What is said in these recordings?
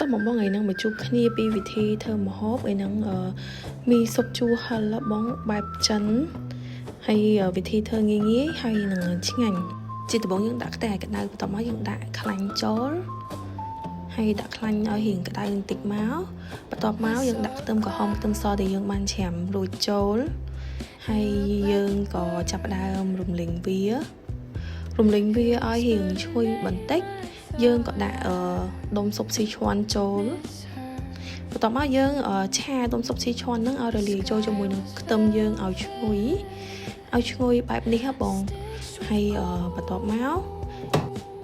តោះបងបងថ្ងៃហ្នឹងមកជួបគ្នាពីវិធីធ្វើម្ហូបថ្ងៃហ្នឹងអឺមីស៊ុបជូរហិលបងបែបចិនហើយវិធីធ្វើងាយងាយហើយនឹងឆ្ងាញ់ជាដំបូងយើងដាក់ខ្ទះឲ្យក្តៅបន្ទាប់មកយើងដាក់ខ្លាញ់ចូលហើយដាក់ខ្លាញ់ឲ្យរៀងក្តៅបន្តិចមកបន្ទាប់មកយើងដាក់ខ្ទឹមក្រហមខ្ទឹមសដែលយើងបានច្រាំរួចចូលហើយយើងក៏ចាប់ផ្ដើមរំលីងវារំលីងវាឲ្យរៀងឈ្ងុយបន្តិចយើងក៏ដាក់អឺដុំស៊ុបស៊ីឈួនចូលបន្ទាប់មកយើងឆាដុំស៊ុបស៊ីឈួនហ្នឹងឲ្យរលាយចូលជាមួយនឹងខ្ទឹមយើងឲ្យឈ្ងុយឲ្យឈ្ងុយបែបនេះហ៎បងហើយបន្ទាប់មក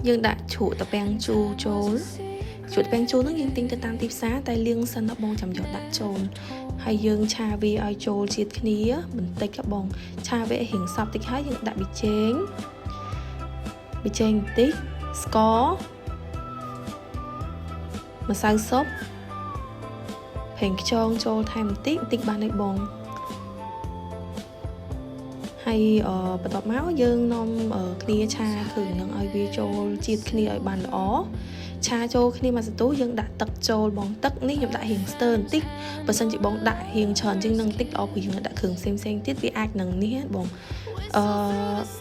យើងដាក់ជ្រក់ត្រពាំងជូរចូលជ្រក់ត្រពាំងជូរហ្នឹងយើងទិញទៅតាមទីផ្សារតែលាងសិនណាបងចាំយកដាក់ចូលហើយយើងឆាវាឲ្យចូលជាតិគ្នាបន្តិចហ៎បងឆាវាឲ្យរៀងសព្វតិចហើយយើងដាក់ប៊ីចេងប៊ីចេងបន្តិចស្ករម្សៅស៊ុបប្រេងខ្យងចូលថែមបន្តិចបន្តិចបានហើយបងហើយបន្ទាប់មកយើងនាំគ្នាឆាគ្រឿងនឹងឲ្យវាចូលជាតិគ្នាឲ្យបានល្អឆាចូលគ្នាមួយសន្ទុះយើងដាក់ទឹកចូលបងទឹកនេះខ្ញុំដាក់រៀងស្ទើរបន្តិចបើសិនជាបងដាក់រៀងច្រើនជាងនឹងតិចល្អព្រោះយើងដាក់គ្រឿងផ្សេងផ្សេងទៀតវាអាចនឹងនេះបងអឺ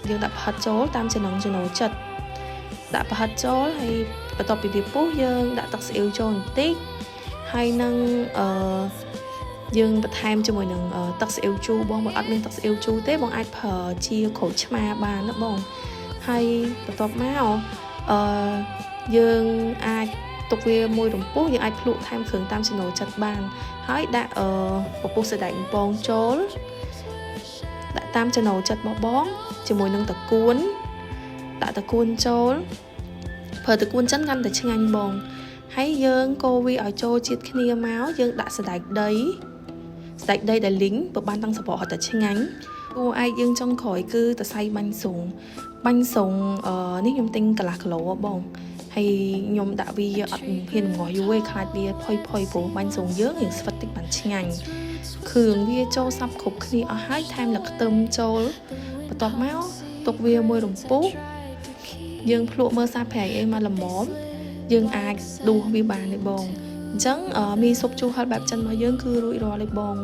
យើងដាក់ប្រហិតចូលតាមចំណង់ចំណូលចិត្តដាក់ប្រហិតចូលហើយបន្ទាប់ពីវាពុះយើងដាក់ទឹកស៊ីអ៊ីវចូលបន្តិចហើយនឹងអឺយើងបន្ថែមជាមួយនឹងទឹកស៊ីអ៊ីវជូរបងបើអត់មានទឹកស៊ីអ៊ីវជូរទេបងអាចប្រើជាក្រូចឆ្មាបានណាបងហើយបន្ទាប់មកអឺយើងអាចទុកវាមួយរំពុះយើងអាចភ្លក់ថែមគ្រឿងតាមចំណូលចិត្តបានហើយដាក់អឺពពុះសណ្តែកពងចូលដាក់តាមចំណូលចិត្តរបស់បងជាមួយនឹងត្រកួនដាក់ត្រកួនចូលប្រើត្រកួនចិនកាន់តែឆ្ងាញ់បងហើយយើងកូរវាឲ្យចូលជាតិគ្នាមកយើងដាក់សណ្តែកដីសណ្តែកដីដែលលីងបើបានតាំងសបកហត់តែឆ្ងាញ់គួរឯកយើងចុងក្រោយគឺតសៃបាញ់ស៊ុងបាញ់ស៊ុងអឺនេះខ្ញុំទិញកន្លះគីឡូបងហើយខ្ញុំដាក់វាអត់ហ៊ានងាស់យូរទេខ្លាចវាផុយផុយព្រោះបាញ់ស៊ុងយើងរៀងស្វិតតិចបានឆ្ងាញ់គ្រឿងវាចូលសព្វគ្រប់គ្នាអស់ហើយថែមលខ្ទឹមចូលបន្ទាប់មកទុកវាមួយរំពុះយើងភ្លក់មើលសាប្រៃអីមកល្មមយើងអាចដួសវាបានទេបងអញ្ចឹងមីស៊ុបជូរហិលបែបចិនរបស់យើងគឺរួចរាល់ហើយបង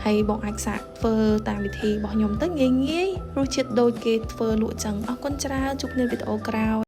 ហើយបងអាចសាកធ្វើតាមវិធីរបស់ខ្ញុំទៅងាយងាយរសជាតិដូចគេធ្វើលក់ចឹងអរគុណច្រើនជួបគ្នាវីដេអូក្រោយ។